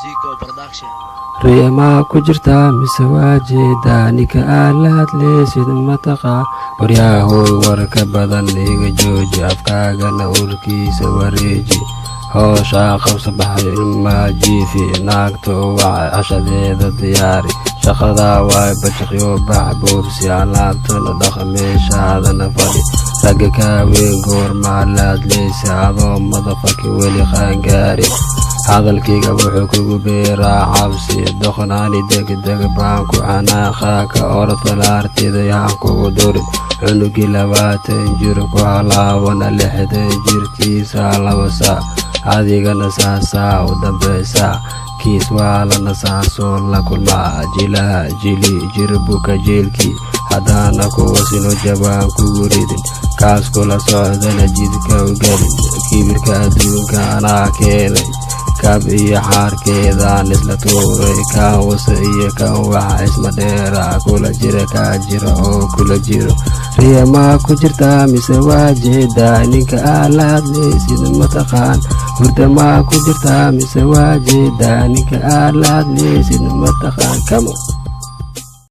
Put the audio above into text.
Zico Production. Riyamaa ku jirtaa mise waa jeedaa ninka aad la hadlaysid mataqa? Waryaahoy, war ka badan iga jooji, afkaagana urkiisa wareeji. Howshaa qabso, baxay ilmaa jiifi, naagta uwac, cashadeeda diyaari. Shaqadaa waay bajaqyo, bax boobsi, alaabtana dhaq, meeshaadana fadhi. Ragga kaaweyn goormaa la hadlaysa adoo madafaki weli qaangaarin? Hadalkayga wuxuu kugu beeraa cabsi. Doqnaani, degdeg baan ku xanaaqaa. Ka orod falaartida, yaan kugu durin. Cunugii 20 jir ku halaawana 60 jirkiisa laba saac, adigana saasaa u dambaysaa. Kiis waalana saasoo la kulmaa. Jilaha jili jirbuka jielkii haddaana kuwa sino jabaan kugu ridin, kaas kula socdana jidka u gelin. Kibirka adduunka anaa keenay, kab iyo xaarkeedaan isla tuuray. Kaan wase iyo kan waxa isma dheera, kula jira kaa jira oo kula jiro. Riyamaa ku jirtaa mise waa jeedaa ninka aad la hadlaysid mataqaan? Hurdamaa ku jirtaa mise waa jeedaa ninka aad la hadlaysid mataqaan? Kamo.